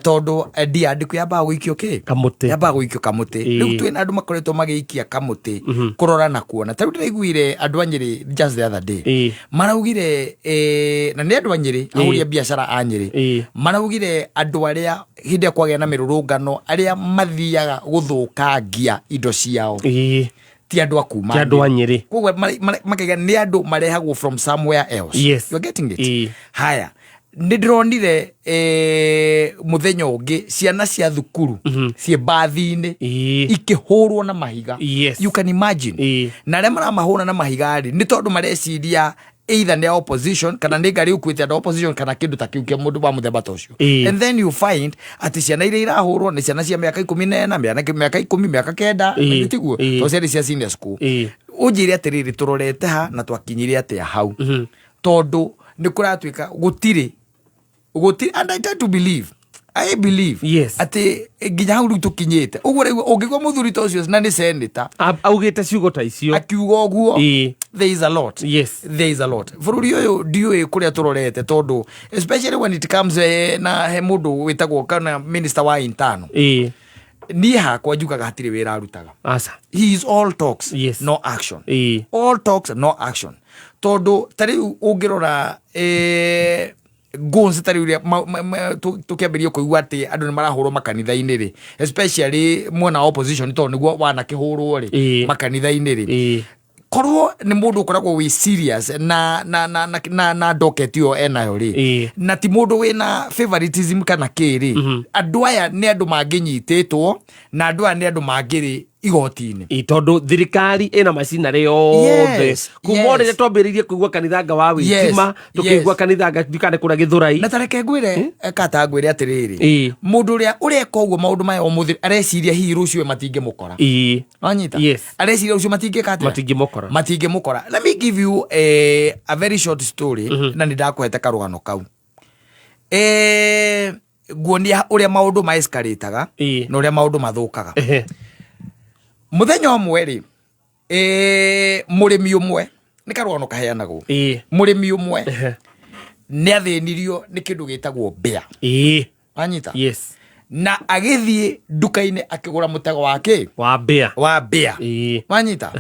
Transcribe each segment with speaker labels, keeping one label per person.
Speaker 1: Tondũ ndiandĩku yambaga gũikio kĩ?
Speaker 2: Kamũtĩ.
Speaker 1: Yambaga gũikio kamũtĩ. Rĩu twĩna andũ makoretwo magĩikia kamũtĩ kũrora na kuona. Ta rĩu ndĩraiguire andũ a Nyĩrĩ just the other day maraugire na nĩ andũ a Nyĩrĩ, ahũri a biacara a Nyĩrĩ, maraugire andũ arĩa hĩndĩ ĩrĩa kwagĩa na mĩrũrũngano, arĩa mathiaga gũthũkangia indo ciao ti andũ a kuma
Speaker 2: Ti andũ a Nyĩrĩ.
Speaker 1: Koguo makaiga nĩ andũ marehagwo from somewhere else. You are getting it? Haya, nĩ ndĩronire mũthenya ũngĩ ciana cia thukuru ciĩ mbathi-inĩ ikĩhũrwo na mahiga. You can imagine. Na arĩa maramahũra na mahiga rĩ, nĩ tondũ mareciria either nĩ a opposition kana nĩ ngari ũkuĩte andũ a opposition kana kĩndũ ta kĩu kĩa mũndũ wa mũthemba ta ũcio. And then you find atĩ ciana iria irahũrwo nĩ ciana cia mĩaka 14, mĩaka 10, mĩaka 9. Tiguo? Tondũ ciarĩ cia senior school. Ũnjĩre atĩrĩrĩ, tũrorete ha na twakinyire atĩa hau? Tondũ nĩ kũratuĩka gũtirĩ gũtirĩ, and I tend to believe, I believe atĩ nginya hau rĩu tũkinyĩte ũguo, rĩu ũngĩgua mũthuri ta ũcio na nĩ senator
Speaker 2: Augĩte ciugo ta icio,
Speaker 1: akiuga ũguo, there is a lot. There is a lot. Bũrũri ũyũ ndiũĩ kũrĩa tũrorete, tondũ especially when it comes na he mũndũ wĩtagwo kana minister wa internal, niĩ hakwa njugaga hatirĩ wĩra arutaga.
Speaker 2: Aca.
Speaker 1: He is all talks, no action. All talks, no action. Tondũ ta rĩu ũngĩrora guns ta rĩu ũrĩa tũkĩambĩrĩria kũigua atĩ andũ nĩ marahũrwo makanitha-inĩ rĩ, especially mwena wa opposition, tondũ nĩguo wanakĩhũrwo rĩ, makanitha-inĩ rĩ, korwo nĩ mũndũ ũkoragwo wĩ serious na docket ĩyo enayo rĩ, na ti mũndũ wĩna favoritism kana kĩ rĩ, andũ aya nĩ andũ mangĩnyitĩtwo na andũ aya nĩ andũ mangĩrĩ igoti-inĩ.
Speaker 2: Tondũ thirikari ĩna macinarĩ yothe kuma o rĩrĩa twambĩrĩirie kũigua kanithanga wa wĩtima, tũkĩigua kanithanga ndikane kũrĩa Gĩthũrai.
Speaker 1: Na tareke ngwĩre, kata ngwĩre atĩrĩrĩ, mũndũ ũrĩa ũreka ũguo maũndũ maya ũmũthĩ areciria hihi rũciũ we matingĩmũkora. Wanyita?
Speaker 2: Yes.
Speaker 1: Areciria rũciũ matingĩka atĩa?
Speaker 2: Matingĩmũkora.
Speaker 1: Matingĩmũkora. Let me give you a very short story, na nĩ ndakũhete karũgano kau, nguonia ũrĩa maũndũ ma escalataga na ũrĩa maũndũ mathũkaga. Mũthenya ũmwe rĩ, mũrĩmi ũmwe, nĩ karũgano kaheanagwo, mũrĩmi ũmwe nĩ athĩnirio nĩ kĩndũ gĩtagwo mbĩa. Wanyita?
Speaker 2: Yes.
Speaker 1: Na agĩthiĩ nduka-inĩ akĩgũra mũtego wa kĩ?
Speaker 2: Wa mbĩa.
Speaker 1: Wa mbĩa. Wanyita?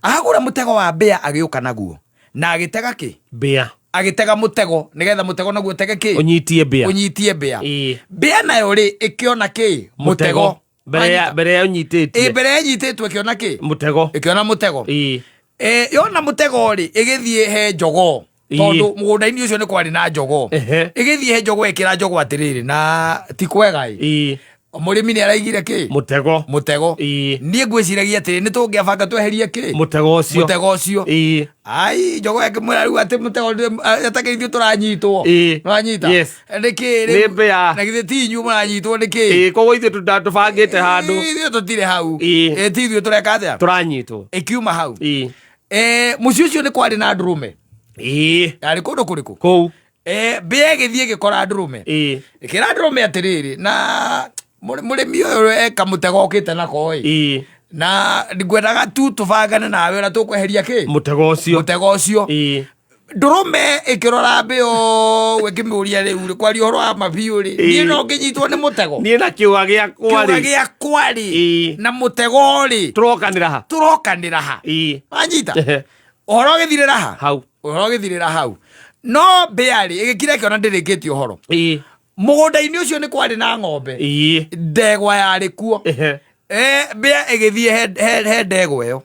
Speaker 1: Agũra mũtego wa mbĩa, agĩũka naguo na agĩtega kĩ?
Speaker 2: Mbĩa.
Speaker 1: Agĩtega mũtego nĩgetha mũtego naguo ũtege kĩ?
Speaker 2: Ũnyitie mbĩa.
Speaker 1: Ũnyitie mbĩa. Mbĩa nayo rĩ, ĩkĩona kĩ?
Speaker 2: Mũtego. Mbere ya
Speaker 1: Wanyita?
Speaker 2: Mbere ya ũnyitĩtie.
Speaker 1: Mbere ĩnyitĩtwo ĩkĩona kĩ?
Speaker 2: Mũtego.
Speaker 1: Ĩkĩona mũtego. Yona mũtego rĩ, ĩgĩthiĩ he jogoo, tondũ mũgũnda-inĩ ũcio nĩ kwarĩ na jogoo. Ĩgĩthiĩ he jogoo, ĩkĩra jogoo atĩrĩrĩ, na ti kwega ĩ, mũrĩmi nĩ araigire kĩ?
Speaker 2: Mũtego.
Speaker 1: Mũtego. Niĩ ngwĩciragia atĩrĩ, nĩ tũngĩabanga tweherie kĩ?
Speaker 2: Mũtego ũcio.
Speaker 1: Mũtego ũcio. Ai, jogoo ĩkĩmwĩra rĩu atĩ mũtego atakĩ ithuĩ tũranyitwo. Nĩwanyita?
Speaker 2: Yes.
Speaker 1: Nĩkĩ?
Speaker 2: Nĩ mbĩa.
Speaker 1: Na githĩ ti inyuĩ mũranyitwo nĩkĩ?
Speaker 2: Koguo ithuĩ tũbangĩte handũ.
Speaker 1: Ithuĩ tũtirĩ hau. Ti ithuĩ tũreka atĩa?
Speaker 2: Tũranyitwo.
Speaker 1: Ĩkiuma hau. Mũciĩ ũcio nĩ kwarĩ na ndũrũme. Yarĩ kũndũ kũrĩkũ?
Speaker 2: Kũu.
Speaker 1: Mbĩa ĩgĩthiĩ ĩgĩkora ndũrũme, ĩkĩra ndũrũme atĩrĩrĩ, na mũrĩmi ũyũ eka mũtego okĩte nako ĩ, na ngwendaga tu tũbangane nawe ũrĩa tũkweheria kĩ?
Speaker 2: Mũtego ũcio.
Speaker 1: Mũtego ũcio. Ndũrũme ĩkĩrora mbĩa ũguo, ĩkĩmĩũria, rĩu rĩ, kwaria ũhoro wa mabiũ rĩ, niĩ no ngĩnyitwo nĩ mũtego?
Speaker 2: Niĩ na kĩũga gĩakwa
Speaker 1: kĩũga
Speaker 2: rĩ,
Speaker 1: gĩakwa rĩ, na mũtego rĩ,
Speaker 2: tũrokanĩra ha?
Speaker 1: Tũrokanĩra ha? Wanyita? Ũhoro ũgĩthirĩra ha?
Speaker 2: Hau.
Speaker 1: Ũhoro ũgĩthirĩra hau. No mbĩa rĩ, ĩgĩkira ĩkĩona ndĩrĩkĩtie ũhoro. Mũgũnda-inĩ ũcio nĩ kwarĩ na ng'ombe, ndegwa yarĩ kuo. Mbĩa ĩgĩthiĩ he ndegwa ĩyo,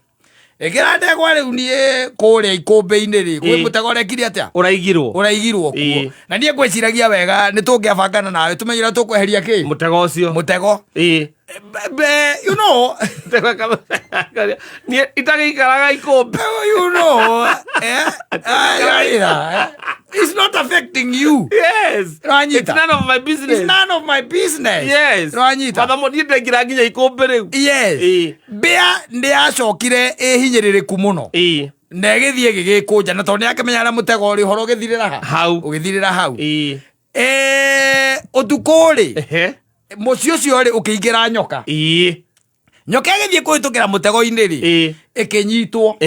Speaker 1: ĩkĩra ndegwa, rĩu niĩ kũrĩa ikũmbĩ-inĩ rĩ, kwĩ mũtego ũrekire atĩa?
Speaker 2: Ũraigirwo.
Speaker 1: Ũraigirwo kuo. Na niĩ ngwĩciragia wega nĩ tũngĩabangana nawe tũmenye ũrĩa tũkweheria kĩ?
Speaker 2: Mũtego ũcio.
Speaker 1: Mũtego. Be, you know
Speaker 2: Niĩ itagĩikaraga ikũmbĩ.
Speaker 1: You know, yeah. It's not affecting you. Wanyita?
Speaker 2: It's none of my business.
Speaker 1: It's none of my business. Wanyita?
Speaker 2: Mathomo niĩ ndengĩra nginya ikũmbĩ rĩu.
Speaker 1: Mbĩa nĩ yacokire ĩhinyĩrĩrĩku mũno na ĩgĩthiĩ ĩgĩgĩkũnja, na tondũ nĩ akĩmenya harĩa mũtego ũrĩ, ũhoro ũgĩthirĩra ha?
Speaker 2: Hau.
Speaker 1: Ũgĩthirĩra hau. Ũtukũ rĩ, mũciĩ ũcio rĩ, ũkĩingĩra nyoka. Nyoka ĩgĩthiĩ kũhĩtũkĩra mũtego-inĩ rĩ, ĩkĩnyitwo.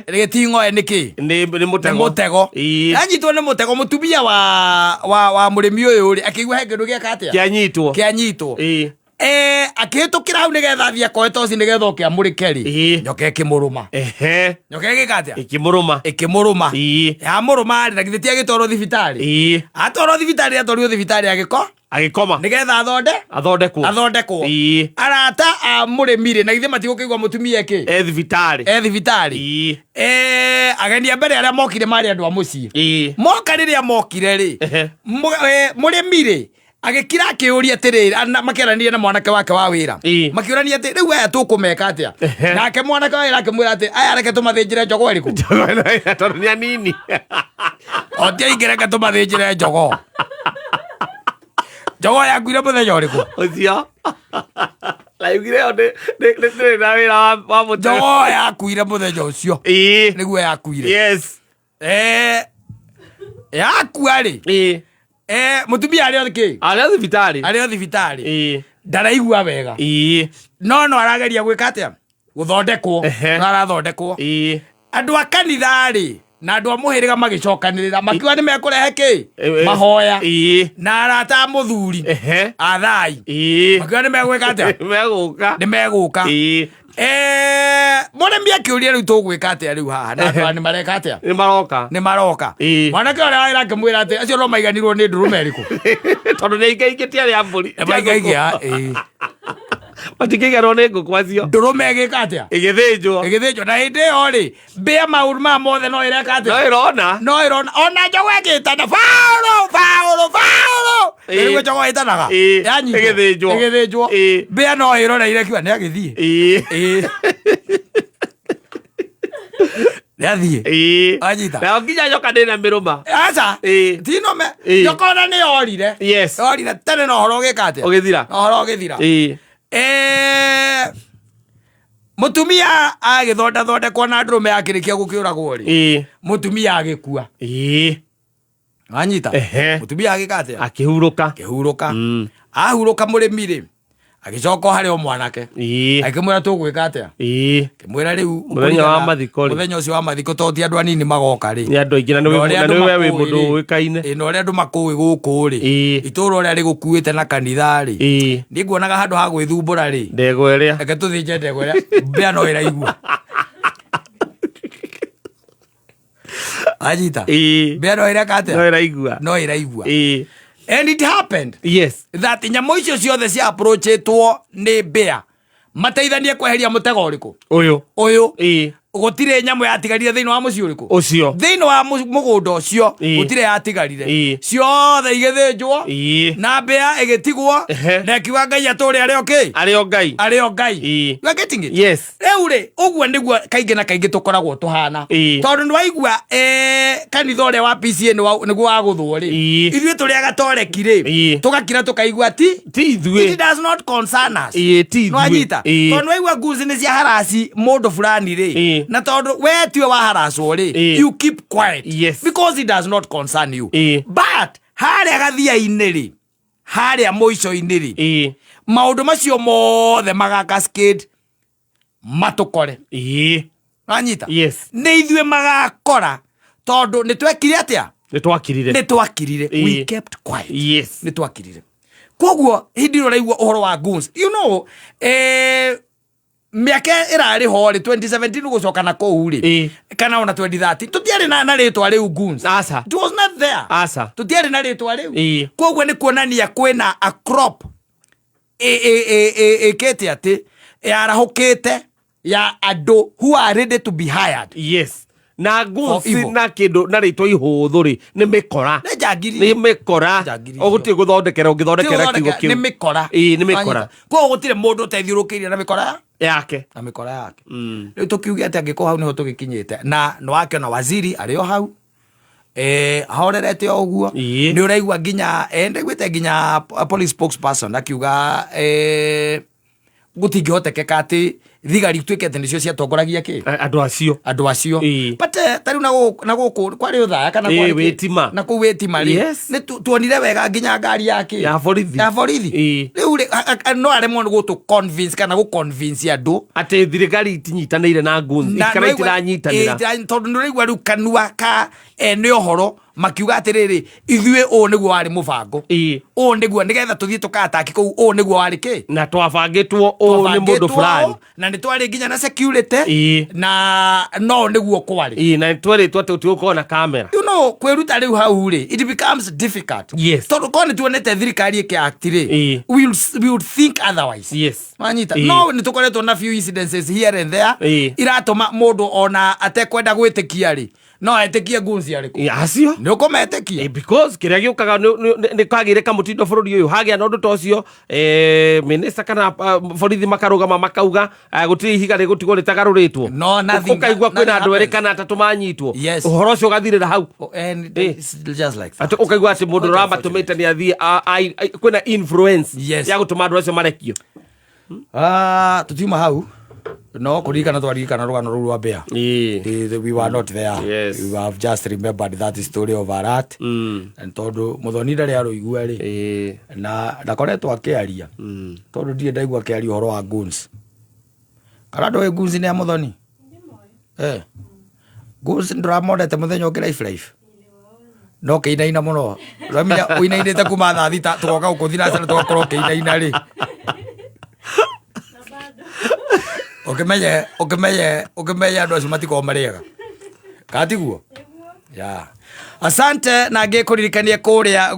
Speaker 1: Gĩting'oe nĩ kĩ?
Speaker 2: Nĩ
Speaker 1: Nĩ
Speaker 2: mũtego.
Speaker 1: Mũtego. Yanyitwo nĩ mũtego, mũtumia wa mũrĩmi ũyũ rĩ, akĩigua he kĩndũ gĩeka atĩa?
Speaker 2: Kĩanyitwo.
Speaker 1: Kĩanyitwo. Akĩhĩtũkĩra hau nĩgetha athiĩ akoe toci nĩgetha oke amũrĩke rĩ, nyoka ĩkĩmũrũma. Nyoka ĩgĩka atĩa?
Speaker 2: Ĩkĩmũrũma.
Speaker 1: Ĩkĩmũrũma. Yamũrũma rĩ, na githĩ ti agĩtwarwo thibitarĩ? Atwarwo thibitarĩ, atwarirwo thibitarĩ agĩko
Speaker 2: Agĩkoma.
Speaker 1: Nĩgetha athonde
Speaker 2: Athondekwo.
Speaker 1: Athondekwo. Arata a mũrĩmi rĩ, na githĩ matigũkĩigua mũtumia ĩkĩ
Speaker 2: E thibitarĩ.
Speaker 1: E thibitarĩ. Ageni a mbere arĩa mokire marĩ andũ a mũciĩ. Moka, rĩrĩa mokire rĩ, mũrĩmi rĩ agĩkira akĩũria atĩrĩrĩ, makĩaranĩria na mwanake wake wa wĩra, makĩũrania atĩ rĩu aya tũkũmeka atĩa? Nake mwanake wa wĩra akĩmwĩra atĩ aya reke tũmathĩnjĩre njogoo ĩrĩkũ?
Speaker 2: Tondũ nĩ anini.
Speaker 1: O ti aingĩ, reke tũmathĩnjĩre njogoo. Njogoo yakuire mũthenya ũrĩkũ?
Speaker 2: Ũcio naugire yo ndĩrĩ na wĩra wa mũtego.
Speaker 1: Njogoo yakuire mũthenya ũcio. Nĩguo yakuire. Yakua rĩ, mũtumia arĩ o kĩ?
Speaker 2: Arĩ o thibitarĩ.
Speaker 1: Arĩ o thibitarĩ. Ndaraigua wega, no arageria gwĩka atĩa? Gũthondekwo. No arathondekwo. Andũ a kanitha rĩ na andũ a mũhĩrĩga magĩcokanĩrĩra makiuga nĩ mekũrehe kĩ? Mahoya. Na arata a mũthuri athai makiuga nĩ megwĩka atĩa?
Speaker 2: Megũka.
Speaker 1: Nĩ megũka. Mũrĩmi akĩũria, rĩu tũgwĩka atĩa rĩu haha na andũ aya nĩ mareka atĩa?
Speaker 2: Nĩ maroka.
Speaker 1: Nĩ maroka. Mwanake ũrĩa wĩra akĩmwĩra atĩ acio no maiganirwo nĩ ndũrũme ĩrĩkũ?
Speaker 2: Tondũ nĩ aingaingĩ, ti arĩa a mbũri.
Speaker 1: Nĩ maingaingĩ, ĩĩ.
Speaker 2: Matingĩiganwo nĩ ngũkũ acio.
Speaker 1: Ndũrũme ĩgĩka atĩa?
Speaker 2: Ĩgĩthĩnjwo.
Speaker 1: Ĩgĩthĩnjwo. Na hĩndĩ ĩyo rĩ, mbĩa maũru maya mothe no ĩreka
Speaker 2: No
Speaker 1: atĩa?
Speaker 2: ĩrona.
Speaker 1: No ĩrona ona njogo ĩgĩtana faũrũ faũrũ faũrũ. Nĩguo njogo ĩtanaga. Yanyitwo.
Speaker 2: Ĩgĩthĩnjwo.
Speaker 1: Ĩgĩthĩnjwo. Mbĩa no ĩroreire kiuga nĩ agĩthiĩ. Ĩĩ, nĩ athiĩ. Wanyita?
Speaker 2: Nayo nginya nyoka ndĩ na mĩrũma.
Speaker 1: Aca. Tinome. Nyoka ona nĩ yorire. Yorire tene na ũhoro ũgĩka atĩa?
Speaker 2: Ũgĩthira.
Speaker 1: Na ũhoro ũgĩthira. Mũtumia agĩthondathondekwo na ndũrũme yakĩrĩkia gũkĩũragwo rĩ, mũtumia agĩkua. Wanyita? Mũtumia agĩka atĩa?
Speaker 2: Akĩhurũka.
Speaker 1: Akĩhurũka. Ahurũka, mũrĩmi rĩ agĩcoka o harĩ o mwanake, akĩmwĩra tũgwĩka atĩa? Akĩmwĩra rĩu
Speaker 2: Mũthenya wa mathiko rĩ.
Speaker 1: Mũthenya ũcio wa mathiko, to ti andũ anini magoka rĩ.
Speaker 2: Nĩ andũ aingĩ na
Speaker 1: Na ũrĩa
Speaker 2: na
Speaker 1: andũ
Speaker 2: nĩ we wĩ
Speaker 1: makũĩ
Speaker 2: mũndũ
Speaker 1: rĩ.
Speaker 2: ũĩkaine.
Speaker 1: Ĩ, na ũrĩa andũ makũĩ gũkũ rĩ, itũũra ũrĩa rĩgũkuĩte na kanitha rĩ, niĩ nguonaga handũ ha gwĩthumbũra rĩ,
Speaker 2: ndegwa ĩrĩa.
Speaker 1: Reke tũthĩnje ndegwa ĩrĩa mbĩa no ĩraigua. Anyita? Mbĩa no ĩreka
Speaker 2: No
Speaker 1: atĩa?
Speaker 2: ĩraigua.
Speaker 1: No ĩraigua. And it happened that nyamũ icio ciothe cia approachĩtwo nĩ mbĩa mateithanie kweheria mũtego ũrĩkũ?
Speaker 2: Ũyũ.
Speaker 1: Ũyũ. Gũtirĩ nyamũ yatigarire thĩinĩ wa mũciĩ ũrĩkũ?
Speaker 2: Ũcio.
Speaker 1: Thĩinĩ wa mũgũnda ũcio. Gũtirĩ yatigarire. Ciothe igĩthĩnjwo na mbĩa ĩgĩtigwo na ĩkiuga Ngai atũre arĩ o kĩ?
Speaker 2: Arĩ o Ngai.
Speaker 1: Arĩ o Ngai. You are getting it?
Speaker 2: Yes.
Speaker 1: Rĩu rĩ, ũguo nĩguo kaingĩ na kaingĩ tũkoragwo tũhana, tondũ nĩ waigua kanitha ũrĩa wa PCA nĩguo wagũthwo rĩ, ithuĩ tũrĩ agatoreki rĩ, tũgakira tũkaigua ti
Speaker 2: Ti ithuĩ.
Speaker 1: It does not concern us.
Speaker 2: Ĩĩ, ti ithuĩ.
Speaker 1: Nwanyita? Tondũ nĩwaigua nguzi nĩ cia harasi mũndũ fulani rĩ, na tondũ we tiwe wa haracwo rĩ, you keep quiet because it does not concern you. But harĩa gathia-inĩ rĩ, harĩa mũico-inĩ rĩ, maũndũ macio mothe maga cascade matũkore. Wanyita?
Speaker 2: Yes.
Speaker 1: Nĩ ithuĩ magakora, tondũ nĩ twekire atĩa?
Speaker 2: Nĩ twakirire.
Speaker 1: Nĩ twakirire. We kept quiet. Nĩ twakirire. Koguo hĩndĩ ĩrĩa ũraigua ũhoro wa goons, mĩaka ĩrarĩ ho rĩ, 2017 gũcoka na kũu rĩ, kana ona 2013, tũtiarĩ na rĩtwa rĩu goons.
Speaker 2: Aca.
Speaker 1: It was not there.
Speaker 2: Aca.
Speaker 1: Tũtiarĩ na rĩtwa rĩu. Koguo nĩ kuonania kwĩna a crop ĩkĩte atĩ yarahũkĩte ya andũ who are ready to be hired.
Speaker 2: Yes, na
Speaker 1: For
Speaker 2: guns
Speaker 1: evil.
Speaker 2: na kĩndũ na rĩtwa ihũthũ rĩ, nĩ mĩkora.
Speaker 1: Nĩ njangiri.
Speaker 2: Nĩ mĩkora.
Speaker 1: Njangiri icio.
Speaker 2: Ũgũtirĩ gũthondekera ũngĩthondekera kiugo kĩu.
Speaker 1: Nĩ mĩkora.
Speaker 2: Ĩĩ, nĩ mĩkora.
Speaker 1: Koguo gũtirĩ mũndũ ũtethiũrũkĩirie na mĩkora
Speaker 2: yake.
Speaker 1: Na mĩkora yake. Rĩu tũkiuge atĩ angĩkorwo hau nĩho tũgĩkinyĩte, na nĩ wakĩona waziri arĩ o hau ahorerete o ũguo. Nĩ ũraigua nginya ndaiguĩte nginya police spokesperson akiuga gũtingĩhotekeka atĩ thigari ituĩke atĩ nĩcio ciatongoragia kĩ?
Speaker 2: Andũ acio.
Speaker 1: Andũ acio. But Tuonire ta rĩu na gũkũ kwarĩ ũthaya kana
Speaker 2: Ĩĩ,
Speaker 1: kwarĩ kĩ?
Speaker 2: wĩtima.
Speaker 1: Na kũu wĩtima rĩ,
Speaker 2: Yes.
Speaker 1: nĩ tuonire wega nginya ngari ya kĩ?
Speaker 2: Ya borithi.
Speaker 1: Ya borithi.
Speaker 2: Ĩĩ.
Speaker 1: Rĩu rĩ, no aremwo nĩ gũtũ convince kana gũ convince andũ.
Speaker 2: Atĩ thirikari itinyitanĩire na guns
Speaker 1: Na
Speaker 2: kana
Speaker 1: nĩwaigua-
Speaker 2: itiranyitanĩra.
Speaker 1: Ĩĩ, tondũ nĩ ũraigua rĩu kanua ka ene ũhoro makiuga atĩrĩrĩ, ithuĩ ũũ nĩguo warĩ mũbango.
Speaker 2: Ĩĩ.
Speaker 1: Ũũ nĩguo nĩgetha tũthiĩ tũkataki kũu, ũũ nĩguo warĩ kĩ?
Speaker 2: Na twabangĩtwo ũũ nĩ mũndũ
Speaker 1: Twabangĩtwo
Speaker 2: fulani.
Speaker 1: ũũ, na nĩ twarĩ nginya na security.
Speaker 2: Ĩĩ.
Speaker 1: Na no nĩguo kwarĩ.
Speaker 2: Ĩĩ, na twerĩtwo atĩ gũtigũkorwo na kamera.
Speaker 1: You know, kwĩruta rĩu hau rĩ, it becomes difficult.
Speaker 2: Yes.
Speaker 1: Tondũ korwo nĩ tuonete thirikari ĩkĩ act rĩ,
Speaker 2: Ĩĩ.
Speaker 1: we would think otherwise.
Speaker 2: Yes.
Speaker 1: Wanyita?
Speaker 2: Ĩĩ.
Speaker 1: No nĩ tũkoretwo na few incidences here and there
Speaker 2: Ĩĩ.
Speaker 1: iratũma mũndũ ona atekwenda gwĩtĩkia rĩ, no etĩkie goons arĩkũ?
Speaker 2: Ĩĩ, acio.
Speaker 1: Nĩ ũkũmetĩkia?
Speaker 2: Because kĩrĩa gĩũkaga nĩ kwagĩire kamũtindo bũrũri ũyũ hagĩa na ũndũ ta ũcio, minister kana borithi makarũgama makauga, gũtirĩ ihiga rĩgũtigwo rĩtagarũrĩtwo.
Speaker 1: No, nothing
Speaker 2: Ũkaigua kwĩna
Speaker 1: nothing
Speaker 2: andũ erĩ
Speaker 1: happens.
Speaker 2: kana atatũ manyitwo.
Speaker 1: Yes.
Speaker 2: Ũhoro ũcio ũgathirĩra hau.
Speaker 1: Oh, and it's just like that.
Speaker 2: Atĩ ũkaigua atĩ mũndũ
Speaker 1: Quite
Speaker 2: ũramatũmĩte nĩ athiĩ kwĩna influence
Speaker 1: Yes.
Speaker 2: ya gũtũma andũ acio marekio.
Speaker 1: Ah, tutiuma hau no kũririkana twaririkana rũgano rũu rwa mbĩa.
Speaker 2: Ĩĩ.
Speaker 1: We were not there.
Speaker 2: Yes.
Speaker 1: We have just remembered that story of a rat. And tondũ mũthoni ndarĩ arũigua rĩ,
Speaker 2: Ĩĩ.
Speaker 1: na ndakoretwo akĩaria, tondũ ndirĩ ndaigua akĩaria ũhoro wa goons. Kana ndũĩ goons nĩ a mũthoni? Eh. Goons ndũramonete mũthenya ũngĩ life life. No kĩinaina mũno. Ũramenya ũinainĩte kuma thaa 6 tũgoka gũkũ thinacara tũgakorwo ũkĩinaina rĩ. Ũkĩmenye ũkĩmenye ũkĩmenye andũ acio matikoragwo marĩ ega. Kana tiguo? Yeah. Asante na ngĩkũririkanie kũrĩa.